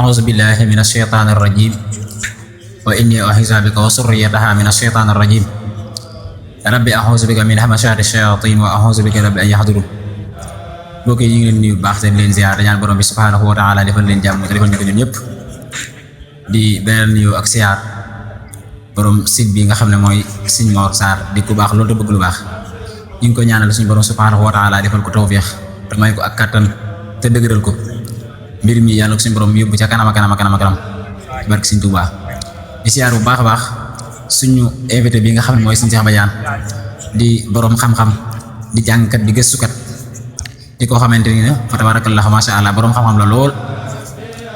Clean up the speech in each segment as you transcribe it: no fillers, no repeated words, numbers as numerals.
a'uuzu billahi minash shaytaanir rajiim wa inni u'iizuha bika wa zurriyyataha minash shaytaanir rajiim rabbi a'uuzu bika min hamazaati shayaatiin wa a'uuzu bika rabbi an yahduruun. mbokk yi ñu ngi leen nuyu bu baax te leen ziar ñaan borom bi subhaanahu wa ta'ala defal leen jàmm te defal ñu ko ñun ñëpp di beneen nuyu ak ziar borom site bi nga xam ne mooy Serigne Mor Sarr di ku baax loolu te bëgg lu baax ñu ngi ko ñaanal suñu borom subhaanahu wa ta'ala defal ko tawfiix te may ko ak kattan te dëgëral ko mbir mi yàlla ko suñu borom yóbbu ca kanam barke Serigne Touba. di ziar bu baax a baax suñu invité bi nga xam ne mooy Serigne Cheikh Badiane di borom xam-xam di jàngkat di gëstukat di ko xamante ni ne fa tabarakallah masha Allah borom xam-xam la lool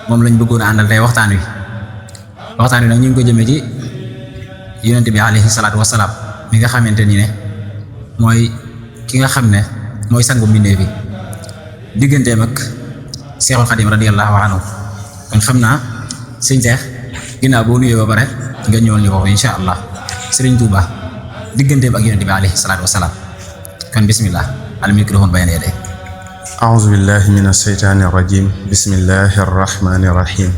moom lañ bëggoon a àndal tey waxtaan wi nag ñu ngi ko jëmee ci yonent bi alayhi salaatu wasalaam mi nga xamante ni ne mooy ki nga xam ne mooy sangu mbindeef bi digganteem ak Seexul Xadim radiyallahu anhu. kon xam naa sëñ Seex ginnaaw boo nuyoo ba pare nga ñëwal ñu foofu insha allah Sëriñ Tuuba digganteem ak yonent bi alayhi salaatu wasalaam kon bismillah al microphone bayna yaday. a'uuzu billahi minash shaytaanir rajiim bismillahir rahmaanir rahiim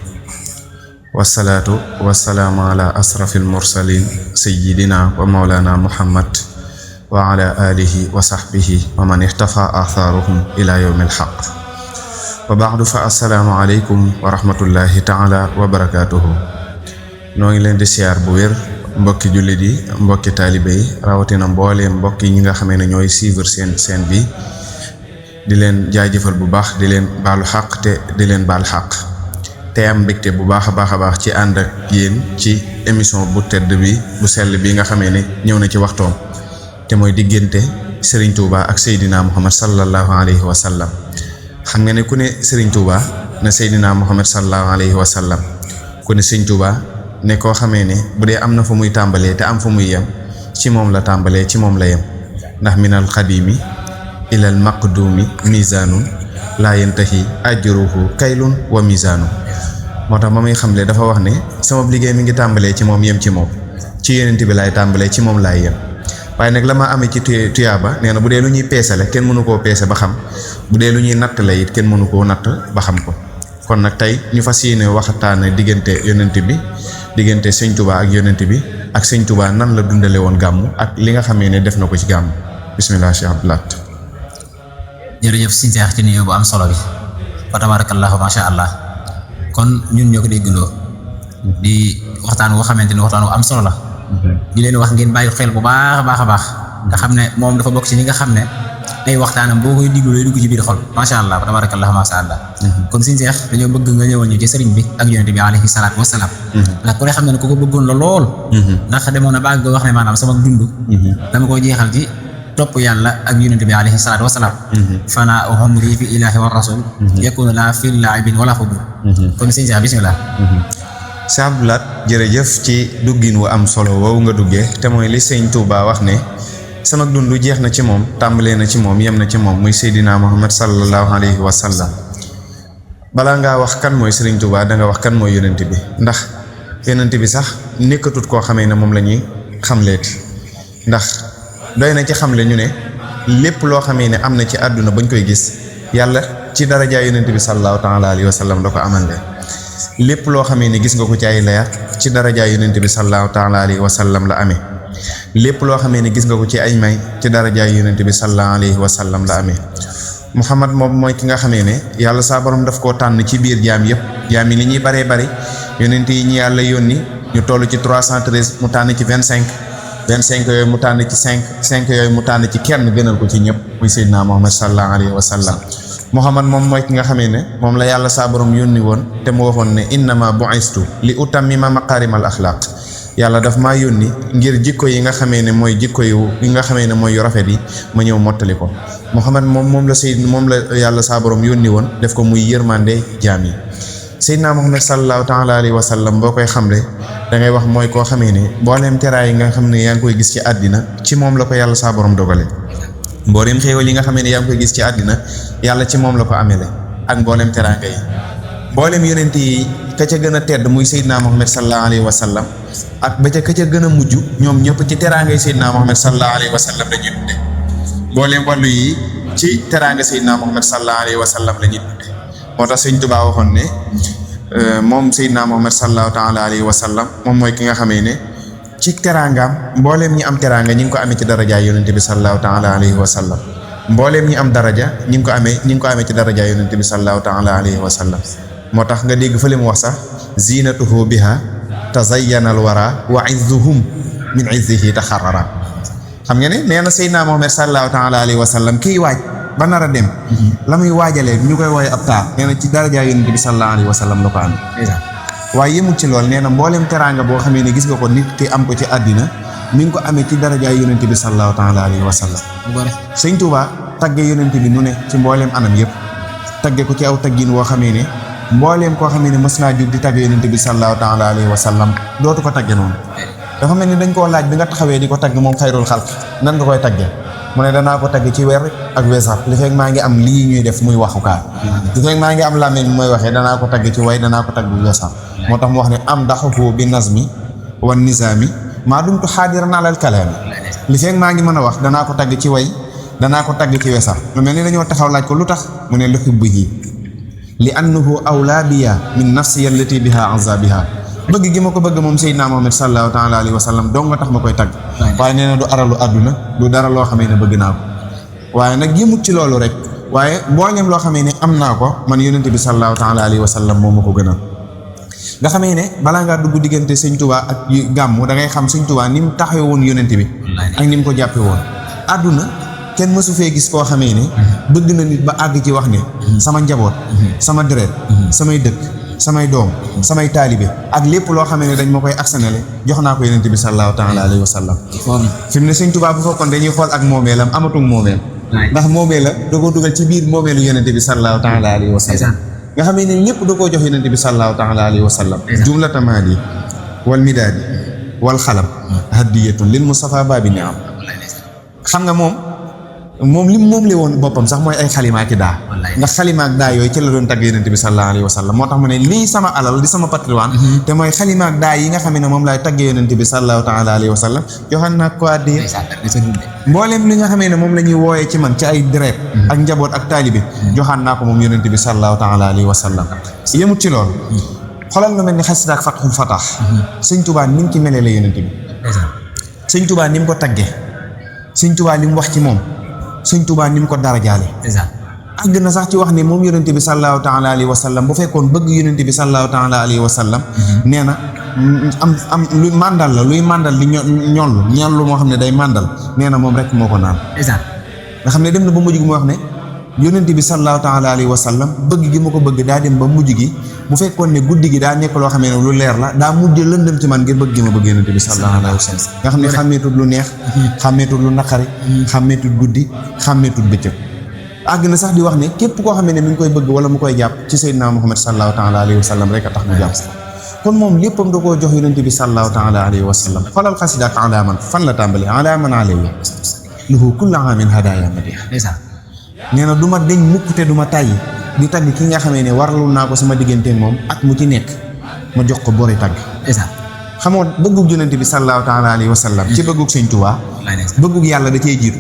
wassalaatu wassalaamu ala asrafil mursaliin sayyidina wa mawlana muhammad wa ala alihi wa sahbihi wa man ihtafa athaaruhum ila yawmil haqq wa ba'du fa assalaamu aleykum wa rahmatullahi taala wa barakaatuhu. noo ngi leen di siyaar bu wér mbokki jullit yi mbokki taalibe yi rawatina mbooleem mbokk yi ñi nga xamee ne ñooy suivre seen bi di leen jaajëfal bu baax di leen baalu xaq te di leen baal xaq te am mbégte bu baax a baax ci ànd ak yéen ci émission bu tedd bi bu sell bi nga xamee ne ñëw na ci waxtoom te mooy diggante Serigne Touba ak Seydina Muhammad sallallahu alayhi wa sallam. xam nga ne ku ne Serigne Touba ne Seydina Muhammad sallallahu alayhi wa sallam ku ne Serigne Touba ne koo xamee ne bu dee am na fa muy tàmbalee te am fa muy yem ci moom la tàmbalee ci moom la yem ndax minal xadimi ilal maqdumi mizaanun laa yantahi ajruhu kaylun wa mizaanun. moo tax ba muy xamle dafa wax ne sama liggéey mi ngi tàmbalee ci moom yem ci moom ci yonent bi laay tàmbalee ci moom laay yem waaye nag la ma amee ci tuyaaba nee na bu dee lu ñuy peesale kenn mënu koo peese ba xam bu dee lu ñuy natt la it kenn mënu koo natt ba xam ko. kon nag tey ñu fas yéene waxtaane diggante yonent bi diggante Sëñ Tuubaa ak yonent bi ak Sëñ Tuubaa nan la dundale woon gàmmu ak li nga xamee ne def na ko ci gàmmu. bismillah Cheikh Abdoulaye. jërëjëf Sëñ Seex ci nuyoo bu am solo bi fa tabarakallahu masha Allah. kon ñun ñoo ko déggandoo di waxtaan woo xamante ni waxtaan wu am solo la di leen wax ngeen bàyyi xel bu baax a baax nga xam ne moom dafa bokk ci ñi nga xam ne ay waxtaanam boo koy diglu lay dugg ci biir xol masha Allah tabarakallah masha Allah. kon Sëñ Seex dañoo bëgg nga ñëwal ñu ci sëriñ bi ak yonent bi alayhi salaatu wasalaam ndax ku ne xam ne ne ku ko bëggoon la lool ndax demoon na baag wax ne maanaam sama dund dama koo jeexal ci topp yàlla ak yonent bi alayhi salaatu wasalaam fanaa umri fi ilaahi wa rasul yakunu la fi laibin wala fudul. kon Sëñ Seex bismillah. Cheikh Abdoulaye jërëjëf ci duggin wu am solo woowu nga duggee te mooy li Sëñ Tuubaa wax ne sama dund jeex na ci moom tàmbalee na ci moom yem na ci moom muy Seydina Muhammad sallallahu alayhi wa sallam. balaa ngaa wax kan mooy Sëriñ Tuubaa danga wax kan mooy yonent bi ndax yonent bi sax nekkatut koo xamee ne moom la ñuy xamleeti ndax doy na ci xamle ñu ne lépp loo xamee ne am na ci àdduna bañ koy gis yàlla ci daraja yonent bi sallallahu taala alayhi wa sallam da ko amal leen lépp loo xamee ne gis nga ko ci ay leer ci daraja yonent bi sallallahu taala alayhi wa sallam la amee lépp loo xamee ne gis nga ko ci ay may ci daraja yonent bi sallallahu alayhi wa sallam la amee. Muhammad moom mooy ki nga xamee ne yàlla saa borom daf koo tànn ci biir jaam yëpp jaam yi li ñuy baree bari yonent yi ñi yàlla yónni ñu toll ci 313 mu tànn ci 25 yooyu mu tànn ci 5 yooyu mu tànn ci kenn gënal ko ci ñëpp muy Seydina Muhammad sallallahu alayhi wa sallam. Muhammad moom mooy ki nga xamee ne moom la yàlla saa borom yónni woon te mu waxoon ne innama bu'istu li utammima maqarimal axlaaq yàlla daf maa yónni ngir jikko yi nga xamee ne mooy jikko yi nga xamee ne mooy yu rafet yi ma ñëw mottali ko. Muhammad moom la yàlla saa borom yónni woon def ko muy yërmande jaam yi. Seydina Muhammad sallallahu taala alayhi wa sallam boo koy xamle da ngay wax mooy koo xamee ne mbooleem teraay yi nga xam ne yaa ngi koy gis ci àddina ci moom la ko yàlla saa borom dogale. mbooleem xéewal yi nga xamee ne yaa ngi koy gis ci àddina yàlla ci moom la ko amele ak mbooleem teraanga yi. mbooleem yonent yi ka ca gën a tedd muy Seydina Muhammad sallallahu alayhi wa sallam ak ba ca ka ca gën a mujj ñoom ñëpp ci teraangay Seydina Muhammad sallallahu alayhi wa sallam la ñuy dunde mbooleem wàllu yi ci teraanga Seydina Muhammad sallallahu alayhi wa sallam la ñuy dunde moo tax Sëñ Tuubaa waxoon ne moom Seydina Muhammad sallallahu taala alayhi wa sallam moom mooy ki nga xamee ne ci teraangaam mbooleem ñi am teraanga ñi ngi ko amee ci daraja yonente bi sallallahu taala alayhi wa sallam mbooleem ñi am daraja ñi ngi ko amee ci daraja yonente bi sallallahu taala alayhi wa sallam moo tax nga dégg fële mu wax sax zinatuhu biha tazayyana al wara wa izzuhum min izzihi taxarrara xam nga ne nee na Seydina Muhammad sallallahu taala alayhi wa sallam kiy waaj ba nar a dem la muy waajalee ñu koy wooye ab taar nee na ci daraja yonente bi sallallahu alayhi wa sallam la ko amee waaye yemul ci lool nee na mbooleem teraanga boo xamee ne gis nga ko nit ki am ko ci àddina mi ngi ko amee ci daraja yonente bi sallallahu taala alayhi wa sallam Sëñ Tuubaa tagge yonente bi nu ne ci mbooleem anam yëpp tagge ko ci aw taggin woo xamee ne mbooleem koo xamee ne mës naa jóg di tagge yonente bi sallallahu taala alayhi wa sallam dootu ko tagge noonu dafa mel ni dañ koo laaj bi nga taxawee di ko tagg moom xayrul xalq nan nga koy tagge mu ne danaa ko tagg ci weer ak weesar li fekk maa ngi am lii ñuy def muy waxukaay li fekk maa ngi am làmmiñ mooy waxee danaa ko tagg ci way danaa ko tagg bu weesar moo tax mu wax ne am daxahu bi nazmi wan nizaami maa dumtu xaadiran alal kalaami li fekk maa ngi mën a wax danaa ko tagg ci way danaa ko tagg ci weesar lu mel ni dañoo taxaw laaj ko lu tax mu ne luhibbihi li annahu awlaa biya min nafsi allati biha azabiha bëgg gi ma ko bëgg moom Seydina Muhammad sallallahu taala alayhi wa sallam dong nga tax ma koy tagg waaye nee na du aralu àdduna du dara loo xamee ne bëgg naa ko waaye nag yëmut ci loolu rek waaye mbooleem loo xamee ne am naa ko man yonente bi sallallahu taala alayhi wa sallam moo ma ko gënal nga xamee ne balaa ngaa dugg diggante Sëñ Tuubaa ak gàmmu da ngay xam Sëñ Tuubaa ni mu taxawee woon yonente bi ak ni mu ko jàppee woon àdduna kenn mësu fee gis koo xamee ne bëgg na nit ba àgg ci wax ne sama njaboot sama deret samay dëkk samay doom samay taalibe ak lépp loo xamee ne dañ ma koy aksanale jox naa ko yonente bi sallallahu taala alayhi wa sallam fi mu ne Sëñ Tuubaa bu fekkoon dañuy xool ak moomeelam amatum moomeel ndax moomeel la da koo dugal ci biir moomeelu yonente bi sallallahu taala alayhi wa sallam nga xamee ne lépp da koo jox yonente bi sallallahu taala alayhi wa sallam jumlata maali wal midaadi wal xalam hadiyatun lil Mustafa baabi niam xam nga moom li moom le woon boppam sax mooy ay xalimaa ki daa ndax xalimaak daa yooyu ci la doon tagg yonente bi sallallahu alayhi wa sallam moo tax mu ne lii sama alal di sama patrimoine te mooy xalimaak daa yi nga xam ne moom laay tagg yonente bi sallallahu taala alayhi wa sallam joxan naa ko addiya mbooleem li nga xamee ne moom la ñuy wooyee ci man ci ay deret ak njaboot ak taalibe joxaan naa ko moom yonente bi sallallahu taala alayhi wa sallam yemut ci loolu xoolal lu mel ni xasida ak Fatxul Fatah Sëñ Tuubaa ni mu ci melee la yonente bi Sëñ Tuubaa ni mu ko taggee Sëñ Tuubaa li mu wax ci moom Sëñ Tuubaa ni mu ko darajaale àgg na sax ci wax ne moom yonente bi sallallahu taala alayhi wa sallam bu fekkoon bëgg yonente bi sallallahu taala alayhi wa sallam nee na am luy màndal la luy màndal di ñollu moo xam ne day màndal nee na moom rek moo ko naan nga xam ne dem na ba mujj gi mu wax ne yonente bi sallallahu taala alayhi wa sallam bëgg gi ma ko bëgg daa dem ba mujj gi bu fekkoon ne guddi gi daa nekk loo xamee ne lu leer la daa mujj lëndëm ci man ngir bëgg gi ma bëgg yonente bi sallallahu alayhi wa sallam nga xam ne xàmmeetut lu neex xàmmeetut lu naqari xàmmeetut guddi xàmmeetut bëccëg àgg na sax di wax ne képp koo xamee ne mi ngi koy bëgg wala mu koy jàpp ci Seydina Muhammad sallallahu taala alayhi wa sallam rek a tax mu jàpp kon moom léppam da koo jox yonente bi sallallahu taala alayhi wa sallam xoolal xasida ak alaaman fan la tàmbali alaaman alayhi lahu kullu aamin hadaaya madiha nee na du ma deñ mukk te du ma tàyyi di tagg ki nga xamee ne waralul naa ko sama diggante moom ak mu ci nekk ma jox ko bori tagg xamoon bëggug yonente bi sallallahu taala alayhi wa sallam ci bëggug Sëñ Tuubaa bëggug yàlla da cee jiitu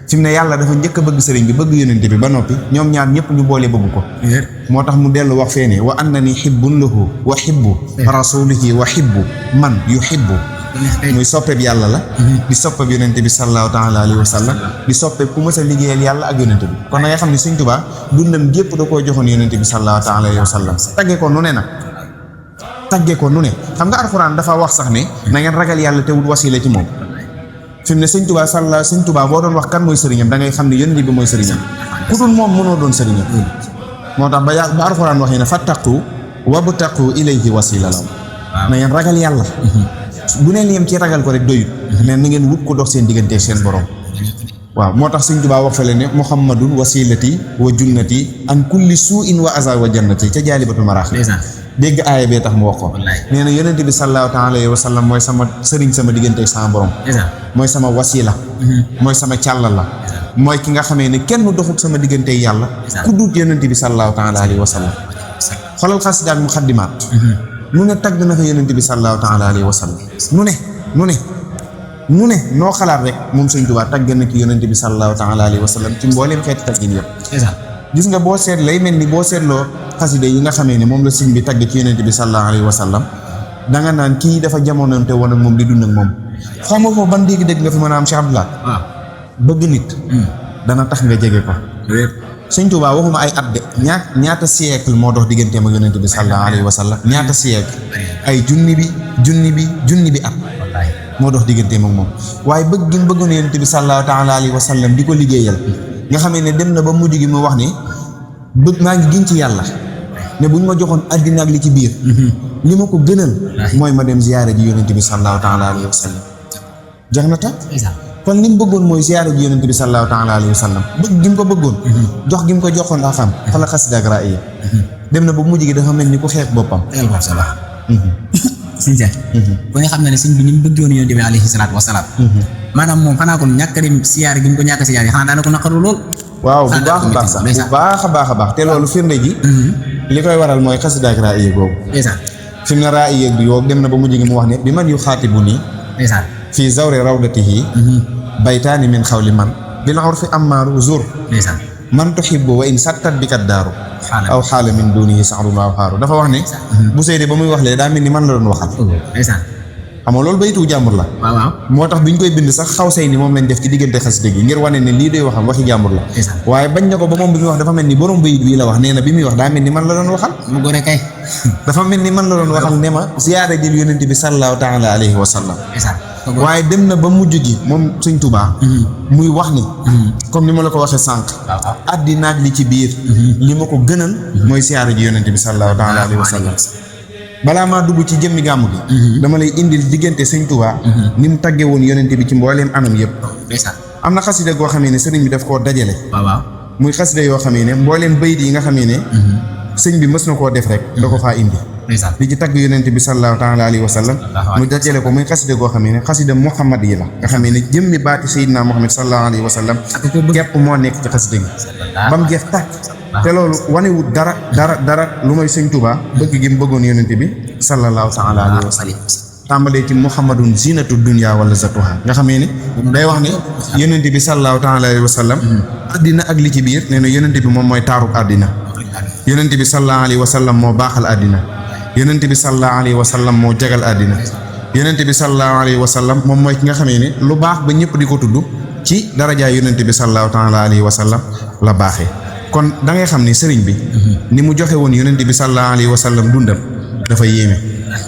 fi mu ne yàlla dafa njëkk a bëgg sëriñ bi bëgg yonente bi ba noppi ñoom ñaar ñëpp ñu boole bëgg ko moo tax mu dellu wax fee ne wa annani hibbun lahu wa hibbu rasulihi wa hibbu man yuhibbu muy soppeeb yàlla la di soppeeb yonente bi sallallahu taala alayhi wa sallam di soppeeb ku mës a liggéeyal yàlla ak yonente bi kon na nga xam ne Sëñ Tuubaa dundam gépp da koo joxoon yonente bi sallallahu taala alayhi wa sallam tagge ko nu ne nag tagge ko nu ne xam nga alxuraan dafa wax sax ne na ngeen ragal yàlla te wut wasila ci moom fi mu ne Sëñ Tuubaa boo doon wax kan mooy sëriñam da ngay xam ne yonente bi mooy sëriñam ku dul moom mënoo doon sëriñam moo tax ba alxuraan waxee ne fattaqu wabtaqu ilayhi wasila la na ngeen ragal yàlla bu neen yem ci ragal ko rek doyut mais na ngeen wut ko dox seen diggante seen borom waaw moo tax Sëñ Tuubaa wax fele ne muhammadun wasilati wa junnati an kulli suu'in wa azar wa jannati ca jaalibatul maraaxib dégg aaya bee tax mu wax ko nee na yonente bi sallallahu taala alayhi wa sallam mooy sama sëriñ sama diggante sama borom mooy sama wasila mooy sama càllal la mooy ki nga xamee ne kenn doxut sama diggante yàlla ku dut yonente bi sallallahu taala alayhi wa sallam xoolal xasidaat muxaddimaat nu ne tagg na fa yonente bi sallallahu taala alayhi wa sallam nu ne noo xalaat rek moom Sëñ Tuubaa tagg na ci yonente bi sallallahu taala alayhi wa sallam ci mbooleem xeeti taggin yëpp gis nga boo seet lay mel ni boo seetloo xasida yi nga xamee ne moom la sëñ bi tagg ci yonent bi sallallahu alayhi wa sallam danga naan kii dafa jamonante woon ak moom di dund ak moom xam nga foofu ban dégg-dégg nga fi mën a am Cheikh Abdoulaye bëgg nit dana tax nga jege ko sëñ Tuubaa waxuma ay at de ñaata siècle moo dox digganteem ak yonent bi sallallahu alayhi wa sallam ñaata siècle ay junni bi at moo dox digganteem ak moom waaye bëgg gi mu bëggoon yonent bi sallallahu taala alayhi wa sallam di ko liggéeyal nga xamee ne dem na ba mujj gi mu wax ni bëgg maa ngi giñ ci yàlla ne bu ñu ma joxoon àddina ak li ci biir li ma ko gënal mooy ma dem ziyaare ji yonent bi sallallahu taala alayhi wa sallam jeex na tax kon li mu bëggoon mooy ziyaare ji yonent bi sallallahu taala alayhi wa sallam bëgg gi mu ko bëggoon jox gi mu ko joxoon daa xam fa la xasida ak raaya dem na ba mujj gi dafa mel ni ku xeeb boppam sëñ Cheikh ko nga xam ne sëñ bi ni mu bëggoon yonent bi alayhi salaatu wasalaam maanaam moom xanaa kon ñàkk dem siyaare gi mu ko ñàkk siyaare xanaa daana ko naqaru lool waaw bu baax a baax sax bu baax a baax te loolu firnde ji li koy waral mooy xasida ak raaya googu fi mu ne raaya bi yow dem na ba mujj gi mu wax ne bi man yu xaatibu nii fii zawri rawdatihi baytaani min xawli man bil urfi ammaaru zur man tuhibbu wa in sattat bi kat daaru aw xaala min dunihi saxrun aw xaaru dafa wax ne bu Seydi ba muy wax lee daa mel ni man la doon waxal xam nga loolu baytu jàmbur la moo tax bi ñu koy bind sax xaw say ni moom lañ def ci diggante xasida gi ngir wane ne lii doy waxam waxi jàmbur la waaye bañ na ko ba moom bi muy wax dafa mel ni borom bayit bii la wax nee na bi muy wax daa mel ni man la doon waxal mu gore kay dafa mel ni man la doon waxal ne ma ziyaara jël yonent bi sallallahu taala alayhi wa sallam waaye dem na ba mujj gi moom Sëñ Tuubaa muy wax ni comme ni ma la ko waxee sànq àddina ak li ci biir li ma ko gënal mooy ziyaara ji yonent bi sallallahu taala alayhi wa sallam balaa maa dugg ci jëmmi gàmmu gi dama lay indil diggante Sëñ Tuubaa ni mu tàggee woon yonent bi ci mbooleem anam yëpp am na xasida goo xamee ne sëriñ bi daf koo dajale muy xasida yoo xamee ne mbooleem bayit yi nga xamee ne sëñ bi mës na koo def rek da ko faa indi di ci tagg yonent bi sallallahu taala alayhi wa sallam mu dajale ko muy xasida goo xamee ne xasida Muhammad yi la nga xamee ne jëmmi baati Seydina Muhammad sallallahu alayhi wa sallam képp moo nekk ci xasida gi ba mu jeex tàkk te loolu wanewut dara lu may Sëñ Tuubaa bëgg gi mu bëggoon yonent bi sallallahu taala alayhi wa sallam tàmbalee ci Muhammadun zinatu dunya wala zatuha nga xamee ne day wax ne yonent bi sallallahu taala alayhi wa sallam àddina ak li ci biir nee na yonent bi moom mooy taarub àddina yonent bi sallallahu alayhi wa sallam moo baaxal àddina yonent bi sallallahu alayhi wa sallam moo jagal àddina yonent bi sallallahu alayhi wa sallam moom mooy ki nga xamee ne lu baax ba ñëpp di ko tudd ci darajaay yonent bi sallallahu taala alayhi wa sallam la baaxee kon da ngay xam ne sëriñ bi ni mu joxe woon yonent bi sallallahu alayhi wa sallam dundam dafa yéeme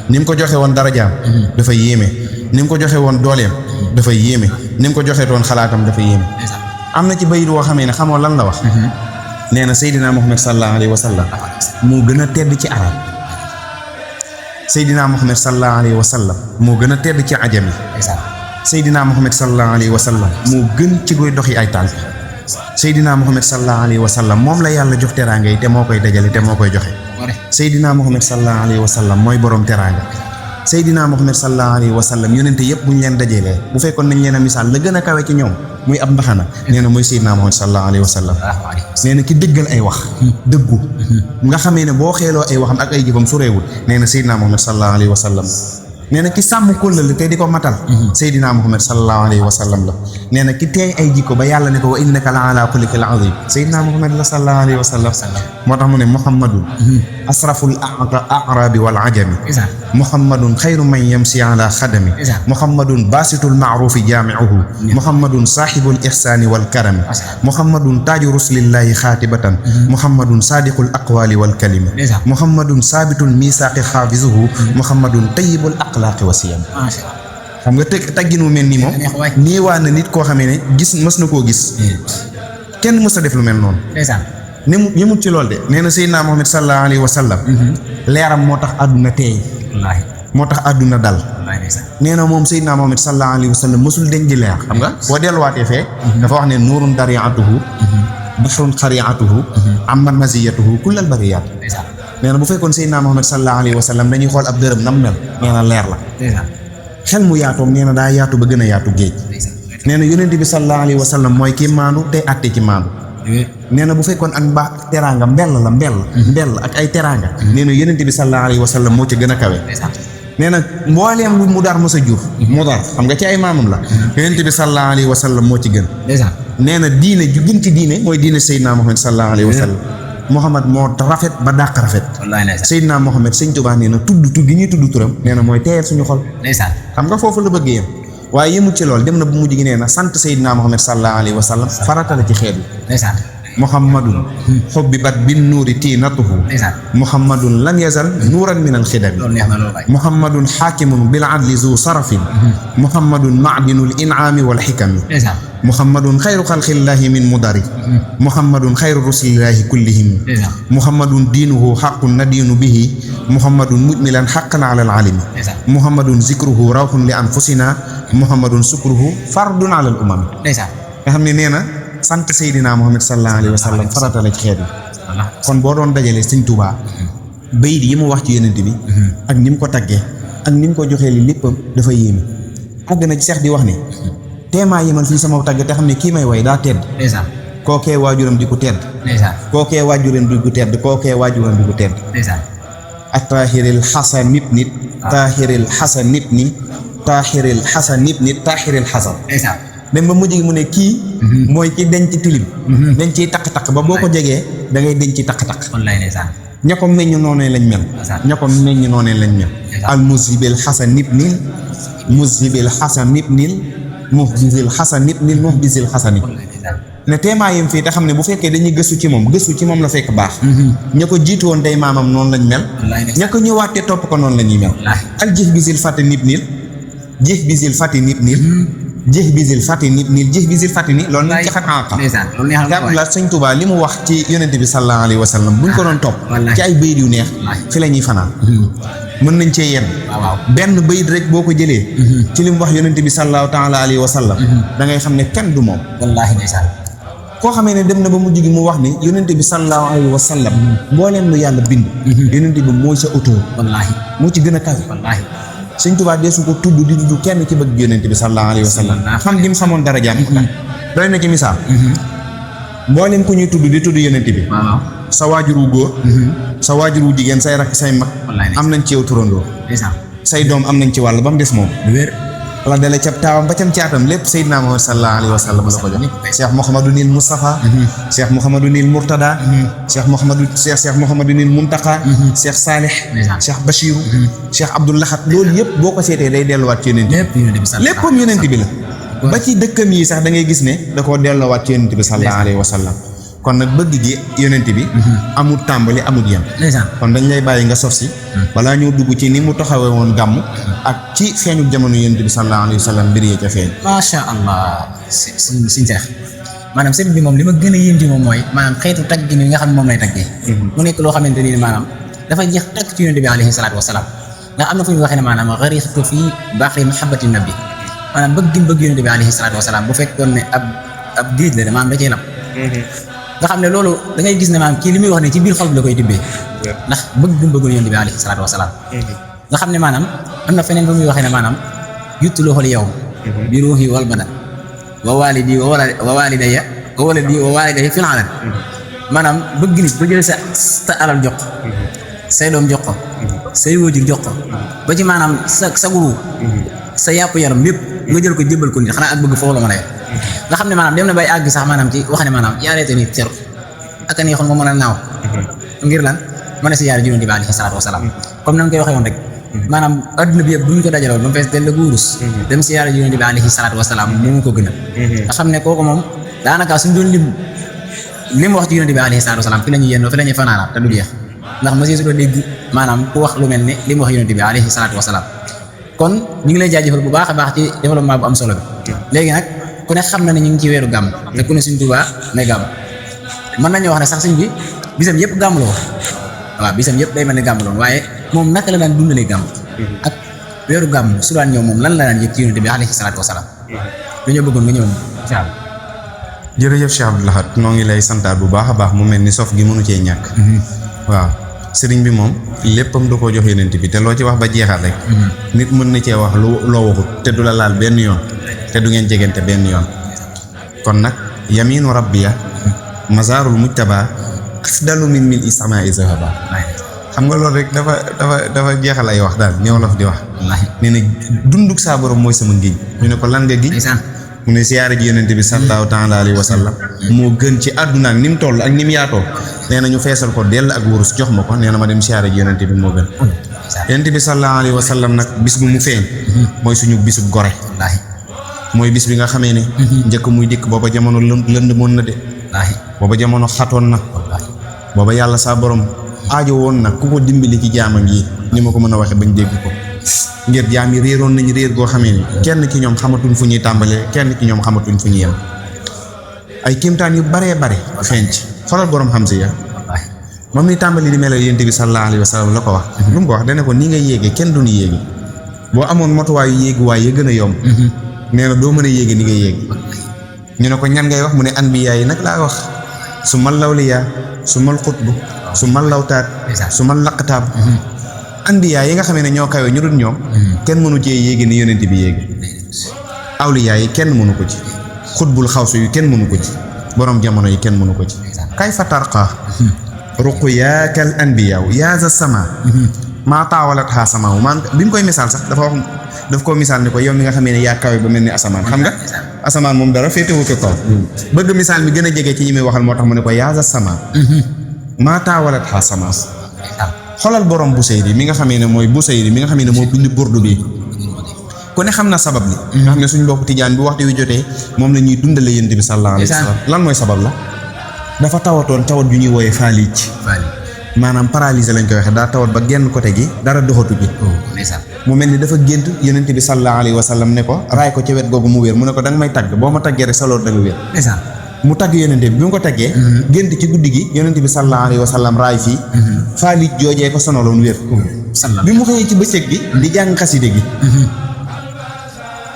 ni mu ko joxe woon darajaam dafa yéeme ni mu ko joxe woon dooleem dafa yéeme ni mu ko joxe woon xalaatam dafa yéeme am na ci bayit woo xamee ne xamoo lan la wax nee na Seydina Muhammad sallallahu alayhi wa sallam moo gën a tedd ci arab Seydina Muhammad sallallahu alayhi wa sallam moo gën a tedd ci ajam yi Seydina Muhammad sallallahu alayhi wa sallam moo gën ci goy doxi ay tànk Seydina Muhammad sallallahu alayhi wa sallam moom la yàlla jox teraanga yi te moo koy dajale te moo koy joxe Seydina Muhammad sallallahu alayhi wa sallam mooy borom teraanga Seydina Muhammad sallallahu alayhi wa sallam yonente yëpp bu ñu leen dajalee bu fekkoon nañ leen a misaal la gën a kawe ci ñoom muy ab mbaxana nee na mooy Seydina Muhammad sallallahu alayhi wa sallam nee na ki dëggal ay wax dëggu nga xamee ne boo xeeloo ay waxam ak ay jëfam su réewul nee na Seydina Muhammad sallallahu alayhi wa sallam nee na ki sàmm kóllëre te di ko matal Seydina Muhammad sallallahu alayhi wa sallam la nee na ki teey ay jikko ba yàlla ne ko wa innaka la ala xuluqin azim Seydina Muhammad la sallallahu alayhi wa sallam moo tax mu ne Muhammadun asraful arabi wal ajami Muhammadun xayru man yamsi ala xadami Muhammadun basitul maarufi jaamiuhu Muhammadun saaxibul ixsaani wal karami Muhammadun taaju rusulillahi xaatibatan Muhammadun saadiqul aqwali wal kalimi Muhammadun saabitul misaaqi xaafizuhu Muhammadun tayyibul aqlaaqi wa siyam xam nga taggin wu mel nii moom néewaa na nit koo xamee ne mës na koo gis kenn mës a def lu mel noonu ne mu yëmut ci loolu de nee na Seydina Muhammad sallallahu alayhi wa sallam leeram moo tax àdduna teey moo tax àdduna dal nee na moom Seydina Muhammad sallallahu alayhi wa sallam mësul deñ di leer xam nga boo delluwaatee fee dafa wax ne nuurun dariatuhu bahrun xariatuhu amman maziyatuhu kullal bariyaat nee na bu fekkoon Seydina Muhammad sallallahu alayhi wa sallam dañuy xool ab dërëm nam mel nee na leer la xel mu yaatoom nee na daa yaatu ba gën a yaatu géej nee na yonent bi sallallahu alayhi wa sallam mooy kii maandu tey àtte ci maandu nee na bu fekkoon ak mbaax teraanga mbell ak ay teraanga nee na yonent bi sallallahu alayhi wa sallam moo ci gën a kawe nee na mbooleem lu mu dar mos a jur mu dar xam nga ci ay maamam la yonent bi sallallahu alayhi wa sallam moo ci gën nee na diine ju gën ci diine mooy diine Seydina Muhammad sallallahu alayhi wa sallam Muhammad moo rafet ba dàq rafet. wallaay ndeysaan. Seydina Muhammad sëñ Tuubaa nee na tudd gi ñuy tudd turam nee na mooy teeyal suñu xol. ndeysaan. xam nga foofu la bëgg yem waaye yemut ci lool dem na bu mujj gi nee na sant Seydina Muhammad sallallahu alayhi wa sallam farata la ci xeet bi. ndeysaan. Muhammadun xubbibat bin nuuri tiinatuhu. ndeysaan. Muhammadun lam yazal nuuran min alxidami. loolu neex na loolu waay. Muhammadun xaakimun bil adli zu sarafin. Muhammadun maadinul inaami wal xikami. ndeysaan. Muhammadun xayru xalqillaahi min mudari. Muhammadun xayru rusulillaahi kullihim. ndeysaan. Muhammadun diinuhu xaqun nadiinu bihi. Muhammadun mujmilan xaqan ala alalimi. ndeysaan. Muhammadun zikruhu rawxun li anfusina. Muhammadun sukruhu fardun ala al umami. ndeysaan. nga xam ne nee na sant Seydina Muhammad sallallahu alayhi wa sallam farata la ci xeet bi. kon boo doon dajalee Sëñ Tuubaa bayit yi mu wax ci yonent bi ak ni mu ko taggee ak ni mu ko joxee li léppam dafa yéeme. àgg na ci seex di wax ni teemaa yemal fii sama tagg te xam ne kii may way daa tedd. ndeysaan. kookee waajuram di ko tedd. ndeysaan. kookee waajuram di ko tedd kookee waajuram di ko tedd. ndeysaan. ak taaxiril xasan nit taaxiril xasan taaxiril xasan. ndeysaan. dem ba mujj gi mu ne kii mooy ki denc tilim dañ ciy takk-takk ba boo ko jegee da ngay denc takk-takk. wallaay ndeysaan. ña ko meññ noonee lañ mel. ña ko meññ noonee lañ mel. al mushibil xasan nibnil mushibil xasan nibnil muhbisil xasan nibnil muhbisil xasani. ne teemaayam fii te xam ne bu fekkee dañuy gëstu ci moom la fekk baax. ña ko jiitu woon day maamam noonu lañ mel. ña ko ñëwaatee topp ko noonu la ñuy mel. al jix bisil fàtte nibnil jix bisil fàtte nibnil jëx bisil fàtti ni loolu nañ ci xat ànqa la Sëñ Tuubaa li mu wax ci yonent bi sallallahu alayhi wa sallam buñ ko doon topp ci ay bayit yu neex fi la ñuy fanaan mën nañ cee yenn benn bayit rek boo ko jëlee ci li mu wax yonent bi sallallahu taala alayhi wa sallam da ngay xam ne kenn du moom wallaahi ndeysaan. koo xamee ne dem na ba mujj gi mu wax ni yonent bi sallallahu alayhi wa sallam mbooleem lu yàlla bind yonent bi mooy sa auteur wallaahi moo ci gën a kawe wallaahi. Sëñ Tuubaa deesu ko tudd di tudd kenn ci bëgg yonent bi sallallahu alayhi wa sallam xam gi mu xamoon darajaam doy na ci misaal mboolem ku ñuy tudd di tudd yonent bi sa waajur wu góor sa waajur wu jigéen say rakk say mag am nañ ci yow turandoo say doom am nañ ci wàll ba mu des moom la dale ca taawam ba cam caatam lépp Seydina Muhammad sallallahu alayhi wa sallam la ko jox Cheikh Mouhamadou Nil Moustapha Cheikh Mouhamadou Nil Mourtada Cheikh Mouhamadou Nil Muntaqa Cheikh Salih Cheikh Bachirou Cheikh Abdoul Lahad loolu yëpp boo ko seetee day delluwaat ci yonent bi léppam yonent bi la ba ci dëkkam yi sax da ngay gis ne da koo delluwaat ci yonent bi sallallahu alayhi wa sallam kon nag bëgg gi yonent bi amul tàmbali amul yem kon dañ lay bàyyi nga sof si balaa ñëw dugg ci ni mu taxawee woon gàmm ak ci feeñu jamono yonent bi sallallahu alayhi wa sallam mbir yi ca feeñ. macha allah suñ seex maanaam sëñ bi moom li ma gën a yéem ci moom mooy maanaam xeetu tagg gi nga xam ne moom lay taggee mu nekk loo xamante ni maanaam dafa jeex tagg ci yonent bi alayhi salaatu wasalaam ndax am na fu ñu waxee ne maanaam gharaqtu fii bahri mahabbati nabi maanaam bëgg yonent bi alayhi salaatu wasalaam bu fekkoon ne ab géej la de maanaam da cee lab nga xam ne loolu da ngay gis ne maanaam kii li muy wax ne ci biir xol bi la koy tibbee ndax bëggoon yonent bi alayhi salaatu wasalaam nga xam ne maanaam am na feneen bu muy waxee ne maanaam yuttuluhul yow bi ruuhi wal badan wa walidi wa walidayya wa walidi wa walidayya fil alal maanaam bëgg nit ba jël sa alal jox ko say doom jox ko say wóojur jox ko ba ci maanaam sa guru sa yàpp yaram lépp nga jël ko jëbal ko nit xanaa ak bëgg foofu la mën a yor nga xam ne maanaam dem na bay àgg sax maanaam ci wax ne maanaam yaareete nit teru ak a neexoon nga mën a naaw ngir lan mën a si yaare yonent bi alayhi salaatu wasalaam comme na nga koy waxee woon rek maanaam adduna bi yëpp bu ñu ko dajaloon ba mu fees dell guurus dem si yaare yonent bi alayhi salaatu wasalaam moo ko gën a nga xam ne kooku moom daanaka suñ doon lim wax ci yonent bi alayhi salaatu wasalaam fi la ñuy yendoo fi la ñuy fanaanaat te du jeex ndax monsieur su ko dégg maanaam ku wax lu mel ne li mu wax yonent bi alayhi salaatu wasalaam kon ñu ngi lay jaajëfal bu baax a baax ci développement bu am solo bi léegi nag ku ne xam na ne ñu ngi ci weeru gàmm te ku ne Sëñ Tuubaa ne gàmm mën nañoo wax ne sax sëñ bi bisam yëpp gàmm la woon waaw bisam yëpp day mel ne gàmm la woon waaye moom naka la daan dundalee gàmm ak weeru gàmm su daan ñëw moom lan la daan yëg ci yonent bi alayhi salaatu wasalaam dañoo bëggoon nga ñëw incha allah. jërëjëf Cheikh Abdoul Ahad noo ngi lay santaat bu baax a baax mu mel ni sof gi mënu cee ñàkk waaw sëriñ bi moom léppam da koo jox yonent bi te loo ci wax ba jeexal rek nit mën na cee wax loo waxut te du la laal benn yoon te du ngeen jegante benn yoon kon nag yaminu rabbiya mazarul mujtaba afdalu min mil isama izahaba xam nga loolu rek dafa jeexal ay wax daal ni wolof di wax nee na dunduk saa borom mooy sama ngiñ ñu ne ko lan nga giñ mu ne siyaare ji yonent bi sallallahu taala alayhi wa sallam moo gën ci àdduna ak ni mu toll ak ni mu yaatoo nee na ñu feesal ko dell ak wurus jox ma ko nee na ma dem siyaare ji yonent bi moo gën. yonent bi sallallahu alayhi wa sallam nag bis bu mu feeñ mooy suñu bisub gore. mooy bis bi nga xamee ne njëkk muy dikk booba jamono lënd moon na de. booba jamono xatoon na. booba yàlla saa borom aajo woon na ku ko dimbali ci jaamam yi ni ma ko mën a waxe bañ dégg ko ngir jaam yi réeroon nañu réer goo xamee ni kenn ci ñoom xamatuñ fu ñuy tàmbalee kenn ci ñoom xamatuñ fu ñuy yem. ay kiimtaan yu baree bare feeñ ci xoolal borom xam si ya moom ni tàmbali di melal yonent bi sallallahu alayhi wa sallam la ko wax. lu mu ko wax dane ko ni nga yéege kenn du ni yéege boo amoon motuwaayu yéeguwaay ya gën a yomb nee na doo mën a yéege ni nga yéege. ñu ne ko ñan ngay wax mu ne anbiyaa yi nag laa wax su mal lawliyaa su mal xutbu su mal lawtaat su mal laqtaab anbiyaa yi nga xam ne ñoo kawe ñu dul ñoom kenn mënu cee yéege ni yonent bi yéege. awliyaa yi kenn mënu ko ci xutbul xawsu yu kenn mënu ko ci borom jamono yi kenn mënu ko ci. kay fa tarqaa ruqyaakal anbiyaa yaa za sama maa taawalat xaa samaaw maan bi mu koy misaal sax daf koo misaal ni ko yow mi nga xamee ne yaa kawe ba mel ni asamaan xam nga asamaan moom dara féetewu ko kaw bëgg misaal mi gën a jege ci ñi muy waxal moo tax mu ne ko yaa za sama maa taawalat xaa sama. xolal borom Busayri mi nga xamee ne mooy Busayri mi nga xamee ne moo bind burdu bi ku ne xam na sabab li nga xam ne suñ mbokk tijaan bi waxtu wi jotee moom la ñuy dundale yonent bi sallallahu alayhi wa sallam lan mooy sabab la dafa tawatoon tawat yu ñuy wooyee faaliij maanaam paralysé lañ koy waxee daa tawat ba genn côté gi dara doxatu ji mu mel ni dafa gént yonent bi sallallahu alayhi wa sallam ne ko raay ko ca wet googu mu wér mu ne ko danga may tagg boo ma taggee rek sa loolu da nga wér mu tagg yonent bi mu ko taggee gént ci guddi gi yonent bi sallallahu alayhi wa sallam raay fii faaliij joojee ko sonaloon wér bi mu xëyee ci bëccëg gi di jàng xaside gi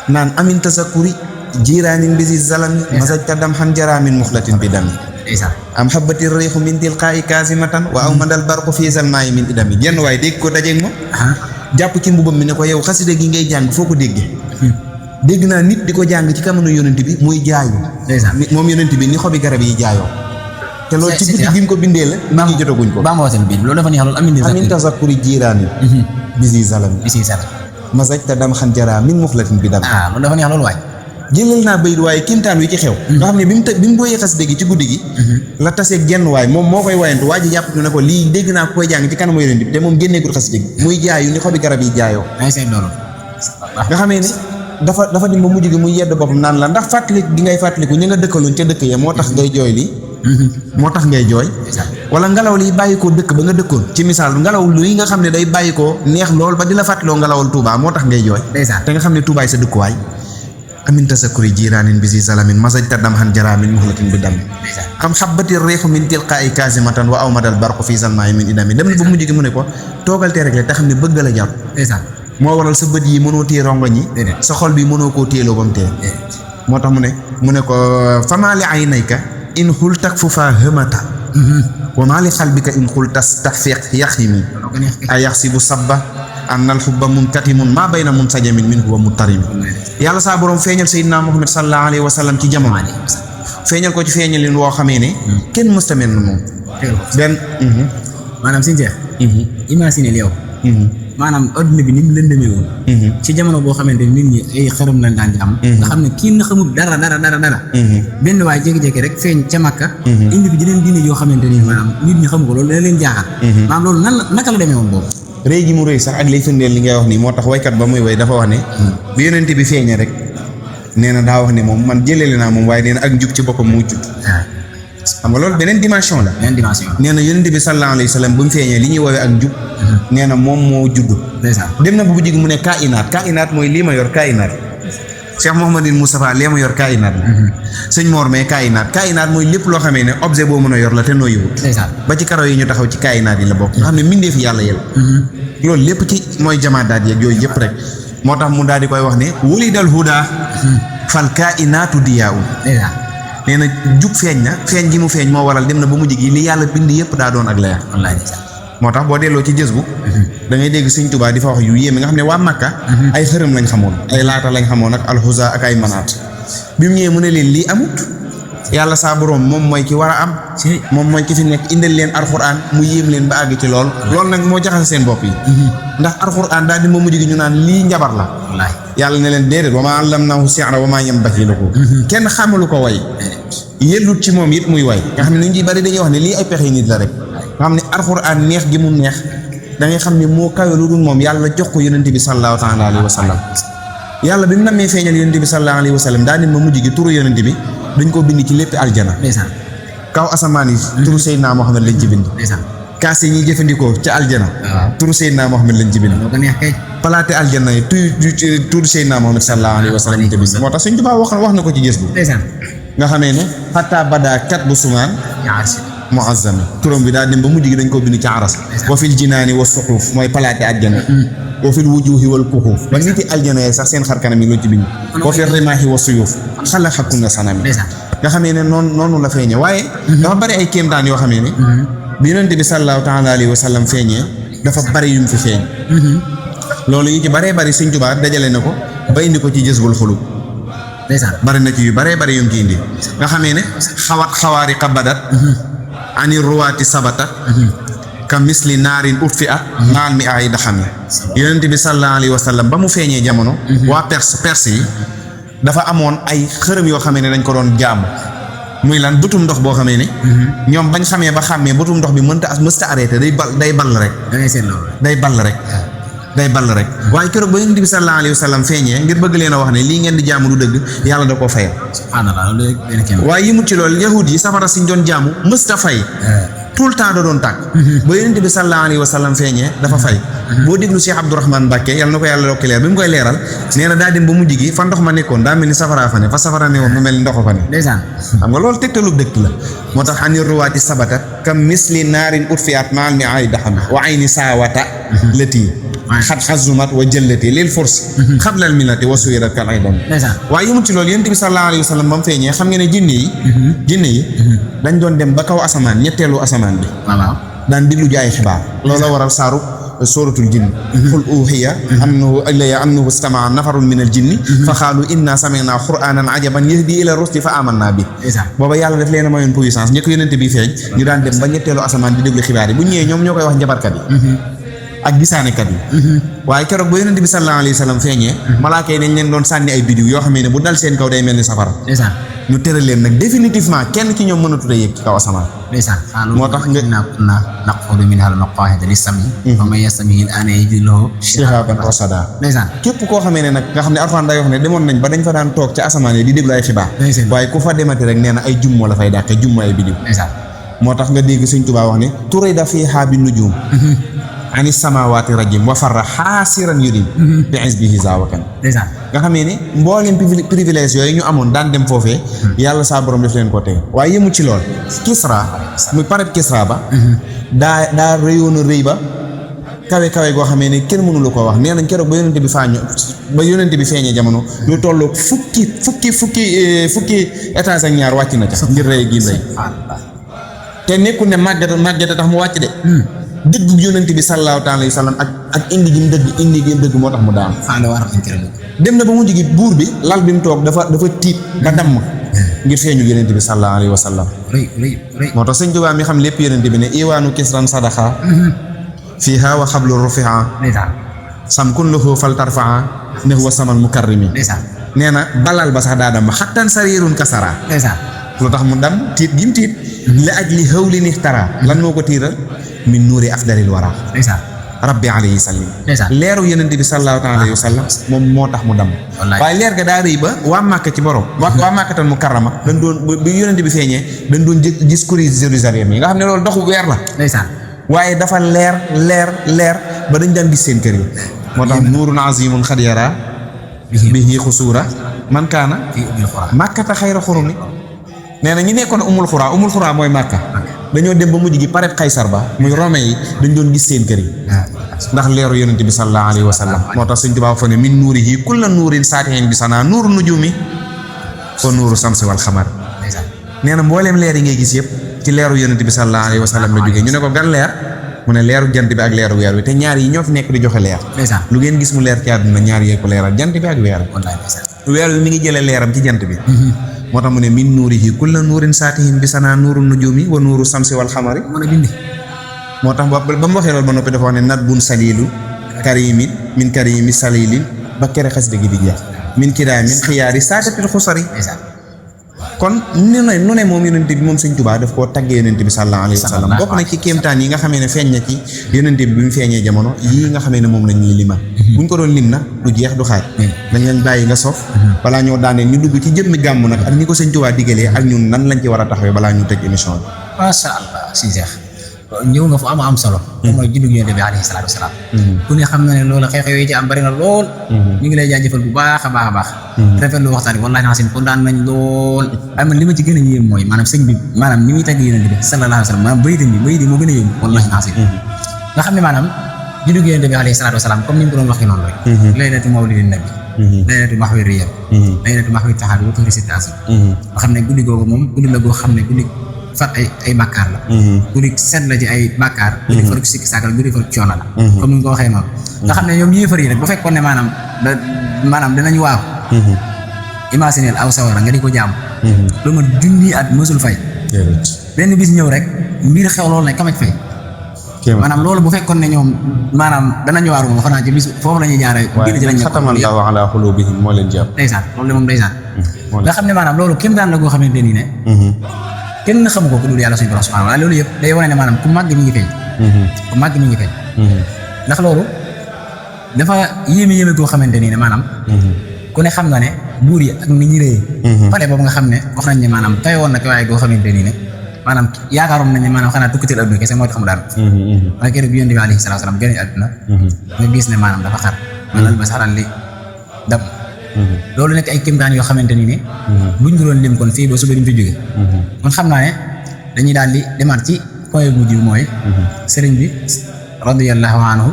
naan amin tasakuri jiiraanin bisi zalami masaj tadam xan jaraamin muxlatin bi dami am xabati réexu min tilqaa'i kaazimatan wa aw madal barqu fii zalmaa'i min idami jenn waaye dégg ko dajeeg moom jàpp ci mbubam mi ne ko yow xaside gi ngay jàng foo ko déggee dégg naa nit di ko jàng ci kanam yonent bi muy jaayu moom yonent bi ni xobi garab yi jaayoo te loolu ci guddi gi mu ko bindee la nit ñi jotaguñ ko loolu dafa neex loolu amin tasakuri jiiraanin bisi zalami masaj tadam xan jaraa min muxlatin bi dami loolu dafa neex loolu waay jëlal naa bayit waaye kiimtaan wi ci xew nga xam ne bi mu booyee xasida gi ci guddi gi la taseeg genn waay moom moo koy wayantu waa ji jàpp ne ko lii dégg naa ko koy jàng ci kanamu yonent bi te moom génneegul xasida gi muy jaayu ni xobi garab yi jaayoo nga xamee ne dafa dem ba mujj gi muy yedd boppam naan la ndax fàttaliku gi ngay fàttaliku ñi nga dëkkaloon ca dëkk ya moo tax ngay jooy lii moo tax ngay jooy wala ngelaw liy bàyyi koo dëkk ba nga dëkkoon ci misaal ngelaw li nga xam ne day bàyyi koo neex lool ba di la fàttaloo ngelawal Touba moo tax ngay jooy te nga xam ne Toubaay sa dëkkuwaay amin tasakuri jiiraanin bisi zalamin masaj tadam xan jaraamin muxlatin bi dami am xabbati réexu min tilqaa'i kaazimatan wa aw madal barqu fii zalmaa'i min idami dem na ba mujj gi mu ne ko toogal te rek la te xam ne bëgg la jàpp moo waral sa bët yi mënoo téye rongoñ yi sa xol bi mënoo koo téeloo ba mu tee moo tax mu ne ko famaa li aynayka in xul tak fu faa hëmata wa maa li xalbika in xul tas taxfiq yaximi ay yaxsibu sabba annal xubba munkatimun maa bayna munsajamin minhu wa mutarimi yàlla saa borom feeñal Seydina Muhammad sallallahu alayhi wa sallam ci jamono feeñal ko ci feeñalin woo xamee ne kenn mësta mel na moom benn maanaam si jeex imagine yow maanaam adduna bi ni mu lëndëmee woon ci jamono boo xamante nit ñi ay xërëm lañ daan am nga xam ne kii na xamul dara benn waaye jékki-jékki rek feeñ ca Makka indi bi jeneen diine yoo xamante ni maanaam nit ñi xamu ko loolu dana leen jaaxal maanaam loolu naka la demee woon boobu réy gi mu réy sax ak lay firndeel li ngay wax nii moo tax waykat ba muy way dafa wax ne bu yonent bi feeñee rek nee na daa wax ne moom man jëleele naa moom waaye nee na ak njub ci boppam moo judd xam nga loolu beneen dimension la nee na yonent bi sallallahu alayhi wa sallam bu mu feeñee li ñuy woowee ak njub nee na moom moo judd dem na bu jig mu ne kainaat mooy lii ma yor kainaat Cheikh Mouhamadine Moustapha lee ma yor kainaat la sëñ Mor mais kainaat mooy lépp loo xamee ne objet boo mën a yor la te noo yëwut ba ci karaw yi ñu taxaw ci kainaat yi la bokk nga xam ne mbindee fi yàlla yel loolu lépp ci mooy jamaadaat yeeg yooyu yëpp rek moo tax mu daal di koy wax ne wulidal huda fal kainaatu diyaaw nee na jub feeñ na feeñ gi mu feeñ moo waral dem na ba mujj gi li yàlla bind yëpp daa doon ak leer moo tax boo delloo ci jës bu da ngay dégg Sëñ Tuubaa di fa wax yu yéeme nga xam ne waa Makka ay xërëm lañ xamoon ay laata lañ xamoon ak alxusa ak ay manaat bi mu ñëwee mu ne leen lii amut yàlla saa boroom moom mooy ki war a am moom mooy ki fi nekk indil leen alxuraan mu yéem leen ba àgg ci loolu nag moo jaxase seen bopp yi ndax alxuraan daal di ma mujj gi ñu naan lii njabar la yàlla ne leen déedéet wa maa allamnaahu shi'ra wa maa yanbaghi lahu kenn xamalu ko way yellut ci moom it muy way nga xam ne ñu ci bari dañuy wax ne lii ay pexe nit la rek nga xam ne alxuraan neex gi mu neex da ngay xam ne moo kawe lu dul moom yàlla jox ko yonent bi sallallahu taala alayhi wa sallam yàlla bi mu nammee feeñal yonent bi sallallahu alayhi wa sallam daa ne ma mujj gi turu yonent bi dañ ko bind ci lépp aljana kaw asamaan yi turu Seydina Muhammad lañ ci bind kaas yi ñuy jëfandikoo ca aljana turu Seydina Muhammad lañ ci bind palaate aljana yi turu Seydina Muhammad sallallahu alayhi wa sallam lañ ci bind moo tax Sëñ Tuubaa wax na ko ci gës bu nga xamee ne xataa badaa kat bu sumaan muazzami turam bi daa dem ba mujj gi dañ ko bind ci aras wa fil jinaani wa suxuuf mooy palaate aljana wa fil wujuuhi wal kuxuuf ba niti aljana yi sax seen xar kanam yi loo ci bind wa fil rimaahi wa suyuuf xalaxakunna sanami nga xamee ne noonu la feeñee waaye dafa bari ay kéemtaan yoo xamee ne bi yonent bi sallallahu taala alayhi wa sallam feeñee dafa bari yu mu fi feeñ loolu yi ci baree bari Sëñ Tuubaa dajale na ko ba indi ko ci Jazbul Xuluub bari na ci yu baree bari yu mu ci indi nga xamee ne xawaari qabadat ani ruwaati sabatat ka misli naarin utfi at maal mi ay daxame yonent bi sallallahu alayhi wa sallam ba mu feeñee jamono waa perse yi dafa amoon ay xërëm yoo xamee ne dañ ko doon jaamu muy lan bëtum ndox boo xamee ne ñoom bañ xamee ba xàmmee bëtum ndox bi mësta arrêté day ball rek day ball rek waaye keroog ba yonent bi sallallahu alayhi wa sallam feeñee ngir bëgg leen a wax ne lii ngeen di jaamu du dëgg yàlla da koo fayal waaye yi mu ci loolu yahud yi safara siñ doon jaamu mësta fay tout le temps da doon tàkk ba yonent bi sallallahu alayhi wa sallam feeñee dafa fay boo déglu Cheikh Abdourahmane Mbacké yàlla na ko yàlla lokki leer bi mu koy leeral nee na daa dem ba mujj gi fa ndox ma nekkoon daa mel ni safara fa ne fa safara ne woon mu mel ni ndox fa ne xam nga loolu tegtalu dëkk la moo tax ani ruwaati sabatat kam misli naarin utfiat maal mi ay daxame wa ayni saawata lati xat xazumat wa jëllati lil force xablal milati wa suyirat kal ay dam waaye yëmut ci loolu yonent bi sallallahu alayhi wa sallam ba mu feeñee xam nga ne jinne yi dañ doon dem ba kaw asamaan ñetteelu asamaan bi daan diglu ji ay xibaar loolu la waral saaru suratul jinn qul uhiya annahu ilayya annahu istama'a nafarun min al jinni fa qaalu inna sami'na qur'anan ajaban yahdi ila rusdi fa amanna bi booba yàlla daf leen a mayoon puissance njëkk yonent bi feeñ ñu daan dem ba ñetteelu asamaan di déglu xibaar yi bu ñëwee ñoom ñoo koy wax njabarkat yi ak gisaanekat yi waaye keroog ba yonent bi sallallahu alayhi wa sallam feeñee malaaka yi dañ leen doon sànni ay bidiw yoo xamee ne bu dal seen kaw day mel ni safara ñu tëral leen nag définitivement kenn ci ñoom mënatut a yëg ci kaw asamaan moo tax nga naquudu minhaa maqaa'ida lis-sam'i wa man yastami' al-aana yajid lahu shihaban rasada képp koo xamee ne nag nga xam ne Alxuraan day wax ne demoon nañ ba dañ fa daan toog ci asamaan yi di déglu ay xibaar waaye ku fa demati rek nee na ay jummoo la fay dàqe jummoo ay bidiw moo tax nga dégg Sëñ Tuubaa wax ne turida fiihaa bin-nujuum ani samaawaati rajim wa farra xaasiran yudim bi isbihi zaawakan nga xamee ne mbooleem privilège yooyu ñu amoon daan dem foofee yàlla saa borom def leen ko tey waaye yëmu ci lool Kisra muy pareb Kisra ba daa rëyoon a rëy ba kawe goo xamee ne kenn mënu la ko wax nee nañ keroog ba yonent bi feeñee jamono lu tolloo fukki étage ak ñaar wàcc na ca ngir rëy gi rëy te nekkul ne màggete tax mu wàcc de dëgg yonent bi sallallahu alayhi wa sallam ak indi gi mu dëgg moo tax mu daam dem na ba mujj gi buur bi lal bi mu toog dafa tiit ba damm ngir feeñu yonent bi sallallahu alayhi wa sallam moo tax Sëñ Tuubaa mi xam lépp yonent bi ne iwaanu kisran sadaxa fiiha wa xablu rufiha sam kun lahu fal tarfaa ne huwa samal mukarrimi nee na balal ba sax daa dam xattan sariirun kasara lu tax mu dam tiit gi mu tiit li aj li xëw li nixtara lan moo ko tiiral min nuuri afdalil wara rabbi alayhi sallim leeru yonent bi sallallahu alayhi wa sallam moom moo tax mu dam waaye leer ga daa rëy ba waa Màkka ci borom waa Màkkatal Mukarrama dañ doon bi yonent bi feeñee dañ doon gis kuri Jérusalem yi nga xam ne loolu doxu weer la waaye dafa leer ba dañ daan gis seen kër yi moo tax nuurun azimun xad yara bihi xusuura man kaana Màkkata xayra xurumi nee na ñi nekkoon umul xuraa mooy Màkka dañoo dem ba mujj gi pareb Kaysar ba muy Romain yi dañ doon gis seen kër yi ndax leeru yonent bi sallallahu alayhi wa sallam moo tax Sëñ Tuubaa fa ne min nuurihi kulla nuurin saatihin bi sanaa nuuru nujumi wa nuuru samsi wal xamar nee na mbooleem leer yi ngay gis yëpp ci leeru yonent bi sallallahu alayhi wa sallam la jógee ñu ne ko gan leer mu ne leeru jant bi ak leeru weer wi te ñaar yi ñoo fi nekk di joxe leer lu ngeen gis mu leer ci àdduna ñaar yee ko leeral jant bi ak weer wi mi ngi jëlee leeram ci jant bi moo tax mu ne min nuurihi kulla nuurin saatihin bi sanaa nuuru nujumi wa nuuru samsi wal xamari moo tax ba mu waxee loolu ba noppi dafa wax ne nat bun salilu karimin min karimi salilin ba kere xasida gi di jeex min kiraamin xiyaari saatatil xusari kon nu ne moom yonente bi moom Sëñ Tuubaa daf koo taggee yonente bi sallallahu alayhi wa sallam bokk na ci kéemtaan yi nga xamee ne feeñ na ci yonente bi mu feeñee jamono yii nga xamee ne moom lañ ñuy limal buñ ko doon lim na du jeex du xaaj dañ leen bàyyi nga sof balaa ñoo daanee ñu dugg ci jëmmi gàmm nag ak ni ko Sëñ Tuubaa digalee ak ñun nan lañ ci war a taxawee balaa ñu tëj émission bi. masha Allah si Cheikh ñëw nga fu am solo mooy juddug yonente bi alayhi salaatu wasalaam ku ne xam na ne loolu xew-xew yi ci am bari na lool ñu ngi lay jaajëfal bu baax a baax rafetlu waxtaan bi wallahi naa kontaan nañ lool waaye man li ma ci gën a yéem mooy maanaam sëñ bi maanaam ni muy tagg yonente bi sallallahu alayhi wa sallam maanaam bayit moo gën a yéem wallahi naa nga xam ne maanaam juddug yonente bi alayhi salaatu wasalaam comme ni mu ko doon waxee noonu rek laylatu mawlidin nabi laylatu maxwi riyam laylatu maxwi taxaabi wa tuhri sittaasi nga xam ne guddi googu moom guddi la goo xam ne guddi fat ay bàkkaar la guddi set la ci ay bàkkaar guddi fa sikki saakal guddi fa coono la comme ni nga ko waxee noonu nga xam ne ñoom yéefar yi rek bu fekkoon ne maanaam dinañu waaw imaginer aw sawara nga di ko jàmm lu ma junni at mësul fay benn bis ñëw rek mbir xew loolu ne kamaj fay maanaam loolu bu fekkoon ne ñoom maanaam danañu waaru moom xanaa ci bis foofu la ñuy jaaree ci lañ xatamallahu ala xulubihim moo leen jàpp ndeysaan loolu de moom ndeysaan nga xam ne maanaam loolu kéem daan la goo xamante nii ne kenn xamu ko ku dul yàlla suñu borom subhanahu wa ta'ala loolu yëpp day wane ne maanaam ku màgg mi ngi feeñ ndax loolu dafa yéeme koo xamante nii ne maanaam ku ne xam nga ne buur yi ak ni ñi réyee pale boobu nga xam ne wax nañ ne maanaam tay woon na ko waaye goo xamante nii ne maanaam yaakaaroon nañ ne maanaam xanaa tukkital adduna kese moo tax mu daan waaye keroog bi yonent bi alayhi salaatu wa salaam gën a adduna nga gis ne maanaam dafa xar maanaam ba saxaral li dam loolu nekk ay kéemtaan yoo xamante ni ne buñ ko doon lim kon fii ba suba duñ fi jóge kon xam naa ne dañuy daal di demaat ci point bu jiw mooy sëriñ bi radiyallahu anhu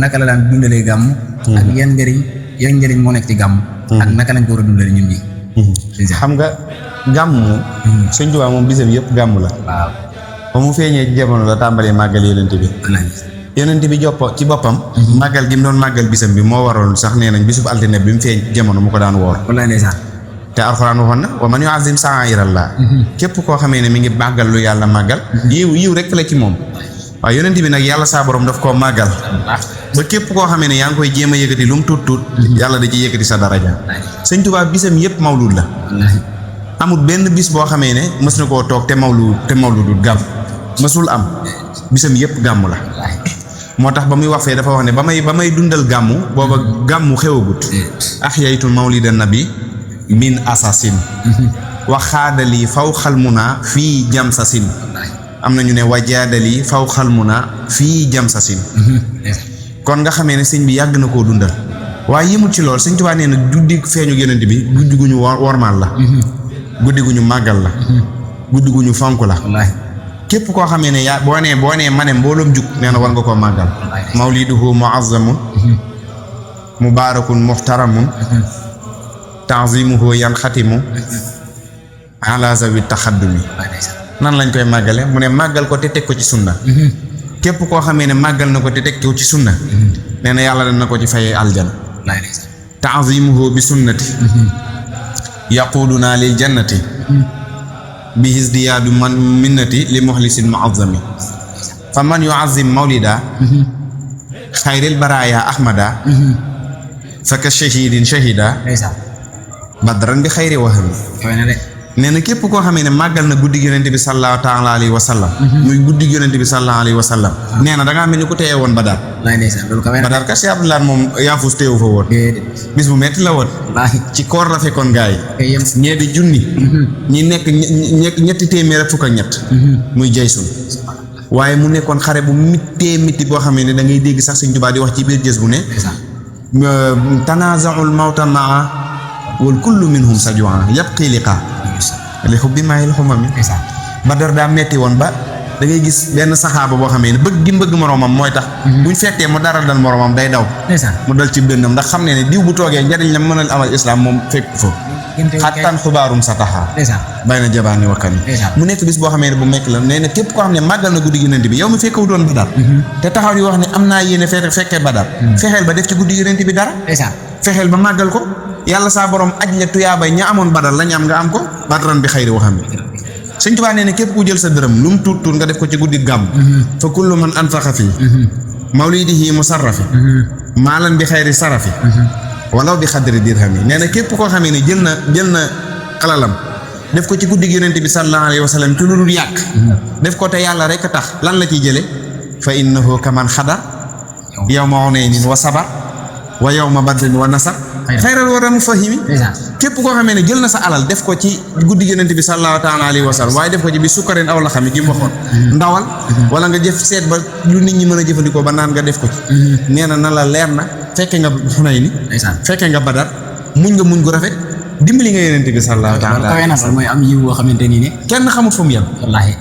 naka la daan dundalee gàmm ak yan njëriñ moo nekk ci gàmm ak naka lañ ko war a dundalee ñun ñi xam nga gàmm Sëñ Tuubaa moom bisam yëpp gàmm la waaw ba mu feeñee ci jamono la tàmbalee màggal yonent bi yonent bi ci boppam màggal gi mu doon màggal bisam bi moo waroon sax nee nañ bisub altine bi mu feeñ jamono mu ko daan woor te alxuraan waxoon na wa man yu'azzim sha'aa'irallah képp koo xamee ne mi ngi màggal lu yàlla màggal yiw rek la ci moom waaye yonent bi nag yàlla saa borom daf koo màggal ba képp koo xamee ne yaa ngi koy jéem a yëkkati lu mu tuut yàlla da ci yëkkati sa daraja Sëñ Tuubaa bisam yëpp mawlud la amul benn bis boo xamee ne mës na koo toog te mawludul gàmm mësul am bisam yëpp gàmm la moo tax ba muy wax fee dafa wax ne ba may dundal gàmmu booba gàmmu xewagut ahyaytu mawlida nabi min asasin wa xaadali faw xalmuna fii jamsasin am na ñu ne wajaadali faw xalmuna fii jamsasin kon nga xamee ne sëñ bi yàgg na koo dundal waaye yëmul ci lool Sëñ Tuubaa nee na guddi feeñu yonent bi guddi gu ñu wormaal la guddi gu ñu màggal la guddi gu ñu fonk la képp koo xamee ne yaa boo nee ma ne mbooloom jug nee na war nga koo màggal mawliduhu muazzamun mubaarakun muhtaramun ta'zimuhu yanxatimu ala zawi taxaddumi nan lañ koy màggale mu ne màggal ko te teg ko ci sunna képp koo xamee ne màggal na ko te teg ko ci sunna nee na yàlla dana ko ci fayee aljana ta'zimuhu bi sunnati yaquduna lil jannati bi hisdiyaadu man minnati li muxlisin muazzami fa man yuazzim mawlida xayril baraaya ahmada fa ka shahidin shahida badran bi xayri wahami nee na képp koo xamee ne màggal na guddi yonent bi sallallahu taala alayhi wa sallam muy guddi yonent bi sallallahu alayhi wa sallam nee na dangaa mel ni ku teye woon Badar Badar ka Cheikh Abdoulaye moom yaafus teewu fa woon bis bu metti la woon ci koor la fekkoon gaa yi ñee di junni ñi nekk ñetti téeméer ak fukk ak ñett muy jaysun waaye mu nekkoon xare bu mitti boo xamee ne da ngay dégg sax Sëñ Tuubaa di wax ci biir jës bu ne tanaazaul mawta maa wal kullu minhum sajwaa yabqi liqa li xubbi maayil xumami Badar daa metti woon ba da ngay gis benn saxaaba boo xamee ne bëgg gi bëgg moroomam mooy tax buñ fekkee mu dara dal moroomam day daw mu dal ci dënnam ndax xam ne ne diw bu toogee njariñ la mën a amal islam moom fekk fa xattaan xubaarum sa taxaa bay na jabaani wakkani mu nekk bis boo xamee ne bu mekk la nee na képp koo xam ne màggal na guddi yonent bi yow mi fekkewu doon Badar te taxaw di wax ne am naa yéene fekkee Badar fexeel ba def ci guddi yonent bi dara fexeel ba màggal ko yàlla saa borom aj la tuyaabay ña amoon Badar lañ am nga am ko badran bi xayri waxam Sëñ Tuubaa nee na képp ku jël sa dërëm lu mu tuut nga def ko ci guddi gàmm fa kullu man anfaqa fi mawlidihi musarrafi maalan bi xayri sarafi walaw bi xadri dirham yi nee na képp koo xamee ne jël na alalam def ko ci guddi gi yonent bi sallallahu alayhi wa sallam ci lu dul yàq def ko te yàlla rek tax lan la ciy jële fa innahu kaman xadar yawma hunaynin wa sabar wa yawma badrin wa nasar xayral wara mufahimi képp koo xamee ne jël na sa alal def ko ci guddi yonent bi sallallahu taala alayhi wa sallam waaye def ko ci bi sukkarin aw la xam gi mu waxoon ndawal wala nga jëf seet ba lu nit ñi mën a jëfandikoo ba naan nga def ko ci nee na la leer na fekke nga Hunayn fekke nga Badar muñ gu rafet dimbali nga yonent bi sallallahu taala kawe na sax mooy am yiw woo xamante ni ne kenn xamut fu mu yem wallaahi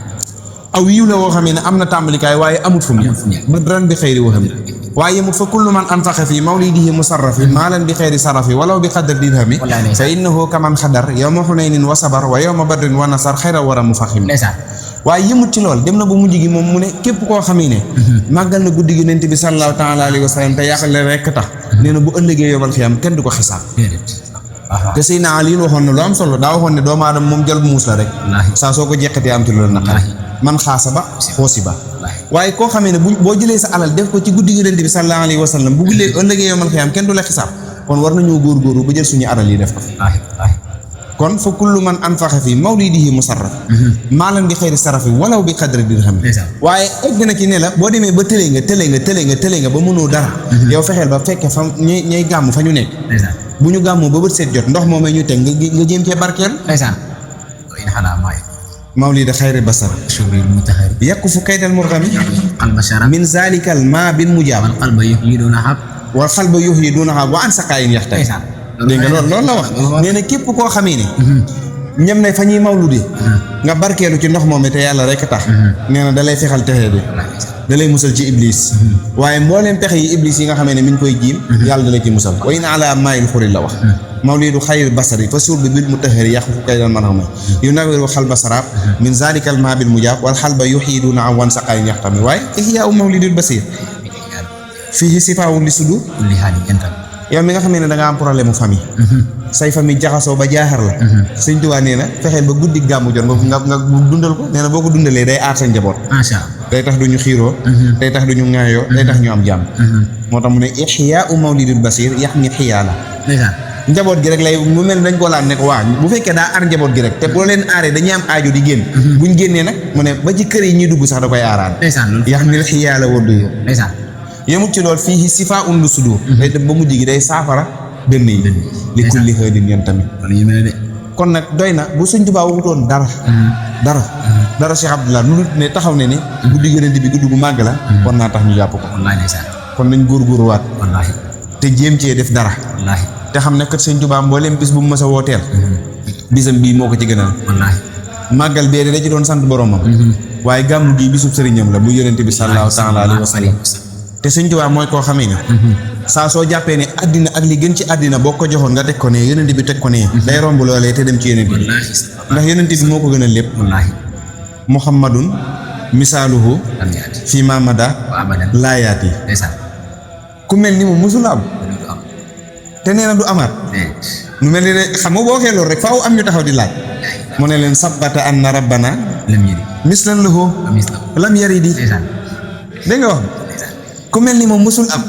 aw yiw la woo xamee ne am na tàmbalikaay waaye amut fu mu yem badran bi xayri waxam waaye yemut fa kullu man anfaqa fi mawlidihi musarrafi maalan bi xayri sarafi walaw bi xadar dirhami fa innahu kaman xadar yawma Hunaynin wa sabar wa yawma badrin wa nasar xayra wara mufahim waaye yëmut ci lool dem na ba mujj gi moom mu ne képp koo xamee ne màggal na guddi gi yonent bi sallallahu taala alayhi wa sallam te yàqal rekk tax nee na bu ëllëgee yowmal xiyam kenn du ko xisaab te Seydina Ali waxoon na lu am solo daa waxoon ne doomu aadama moom jël bu muus la rek saa soo ko jeqatee am ci loolu naqari man xaasa ba xoosi ba waaye koo xamee ne boo jëlee sa alal def ko ci guddi gi yonent bi sallallahu alayhi wa sallam bu ëllëgee yowmal xiyam kenn du la xisaab kon war nañoo góorgóorlu ba jël suñu alal yi def ko kon fa kullu man anfaqa fi mawlidihi musarraf maalan bi xayri sarafi walaw bi xadri dirham waaye egg na ci ne la boo demee ba tëlee nga ba mënoo dara yow fexeel ba fekke fa ñay gàmm fa ñu nekk bu ñu gàmmoo ba bët seet jot ndox moom ñu teg nga jéem cee barkeel mawlida xayri basar yàqu fu kaydal murgami min zalikal ma bin mujaab wal xalba yuhyi dunaha wa an saqaayin yaxtay dégg nga loolu la wax nee na képp koo xamee ne ñem ne fa ñuy mawludee nga barkeelu ci ndox moom te yàlla rek tax nee na da lay fexal texee bi da lay musal ci iblis waaye mbooleem pexe yi iblis yi nga xamee ne mi ngi koy jiim yàlla da lay ci musal wa in ala maayil xuri la wax mawlidu xayri basari fa suur bi bil mutahari yàqu fu kay dal marxama yu nawiru xalba sarab min zalikal ma bil mujab wal xalba yuxiiduna am wan saqaay ñaxtami waaye ihyaa u mawlidul basir fii sifaawun li sudur yow mi nga xam ne da nga am problème mu famille say famille jaxasoo ba jaaxar la Sëñ Tuubaa nee na fexeel ba guddi gàmmu jot nga dundal ko nee na boo ko dundalee day aar sa njaboot day tax duñu xiiroo day tax duñu ŋaayoo day tax ñu am jàmm moo tax mu ne ihyaa'u mawlidil basir yax mi xiyaa la njaboot gi rek lay mu mel dañ ko laaj ne ko waa bu fekkee daa aar njaboot gi rek te boo leen aaree dañuy am aajo di génn buñ génnee nag mu ne ba ci kër yi ñuy dugg sax da koy aaraan yax mi xiyaa la wóor du yow yemut ci lool fii sifaa un lu sudur day dem ba mujj gi day saafara dënn yi li kulli xëydin yan tamit kon nag doy na bu Sëñ Tuubaa waxutoon dara Cheikh Abdoulaye lu ne taxaw ne ni guddi Yonent bi guddi gu màgg la war naa tax ñu jàpp ko kon nañ góorgóorluwaat te jéem cee def dara te xam ne kat Sëñ Tuubaa mbooleem bis bu mu mës a wooteel bisam bii moo ko ci gënal màggal bee da ci doon sant boromam waaye gàmmu gii bisub sëriñam la bu Yonent bi sallallahu taala alayhi wa sallam te Sëñ Tuubaa mooy koo xamee ne saa soo jàppee ne àddina ak li gën ci àddina boo ko joxoon nga teg ko ne Yonent bi teg ko ne day romb loolee te dem ci Yonent bi ndax Yonent bi moo ko gën a lépp muhammadun misaaluhu fii mamada laayaat yi ku mel ni moom musul am te nee na du amaat nu mel ni ne xam nga boo waxee loolu rek faaw am ñu taxaw di laaj mu ne leen sabbata anna rabbana mislan lahu lam yaridi dégg nga wax ku mel ni moom musul am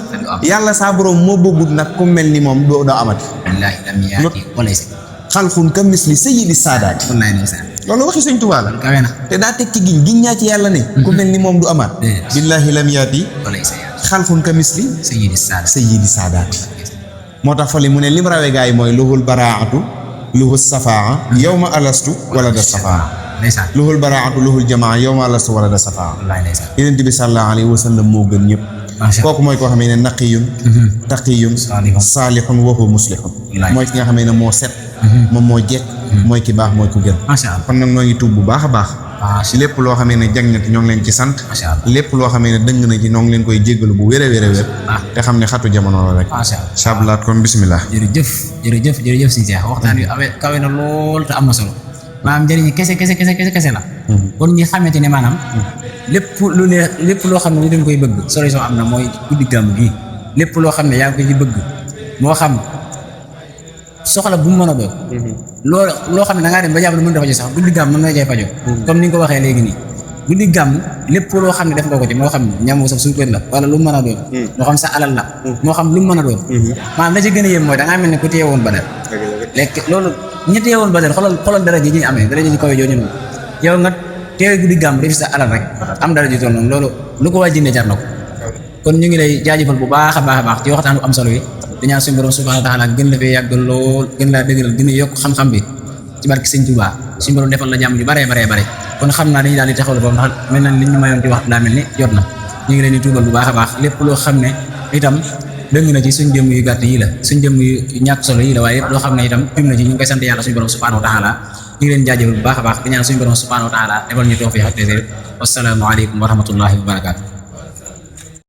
yàlla saa borom moo bëggut nag ku mel ni moom doo amati xalqun ka misli sayyidi saadaat loolu waxi Sëñ Tuubaa la te daa teg ci giñ ñaa ci yàlla ne ku mel ni moom du amaat billaahi lam yaati xalqun ka misli sayyidi saadaat moo tax fali mu ne lim rawee gaa yi mooy luhul baraatu luhul safaa yawma alastu wala da safaa luhul baraatu luhul jamaa yawma alastu wala da safaa Yonent bi sallallahu alayhi wa sallam moo gën ñëpp kooku mooy koo xamee ne naqiyun taqiyun saalihun wa huwa muslihun mooy ki nga xamee ne moo set moom moo jekk mooy ki baax mooy ku gën kon nag noo ngi tuub bu baax a baax lépp loo xamee ne jag na ñoo ngi leen ci sant lépp loo xamee ne dëng na ci ñoo ngi leen koy jéggalu bu wér a wér te xam ne xatu jamono la rek sablaat kon bismillah jërëjëf si Cheikh waxtaan wi kawe na lool te am na solo maanaam njëriñ kese la kon ñi xamante ne maanaam lépp loo xam ne ñu dañ koy bëgg solution am na mooy guddi gàmmu gi lépp loo xam ne yaa ngi ko ci bëgg moo xam soxla bu mu mën a doon loo xam ne da ngaa dem ba jàpp ne mën dafa ci sax guddi gàmmu mën na cee fajoo comme ni nga ko waxee léegi nii guddi gàmm lépp loo xam ne def nga ko ci moo xam ñamu sax suukar la wala lu mu mën a doon moo xam sa alal la moo xam lu mu mën a doon maanaam la ci gën a yéem mooy da ngaa mel ne ku téye woon Badar léegi loolu ñi téye woon Badar xoolal dara ji ñuy amee dara ji ñu kawe jooju noonu yow nga teewe guddi gàmm def sa alal rek am dara ji toll noonu loolu lu ko waa jinne jar na ko kon ñu ngi lay jaajëfal bu baax a baax ci waxtaan bu am solo yi di ñaan suñu borom subhanahu wa taala gën la fee yàggal lool gën laa dëgëral gën a yokk xam-xam bi ci barke Sëñ Tuubaa suñu borom defal la jàmm ju bare kon xam naa dañuy daal di taxawal boobu ndax mel na li ñu mayoon ci wax daa mel ni jot na ñu ngi leen di tuubal bu baax a baax lépp loo xam ne itam dëng na ci suñ jëmm yu gàtt yi la suñ jëmm yu ñàkk solo yi la waaye lépp loo xam ne itam jum na ci ñu ngi koy sant yàlla suñu borom subhanahu wa taala ñu ngi leen jaajëfal bu baax a baax di ñaan suñu borom subhanahu wa taala defal ñu tawfiq ak tawfiq wassalaamu aleykum wa rahmatullahi wa barakaatu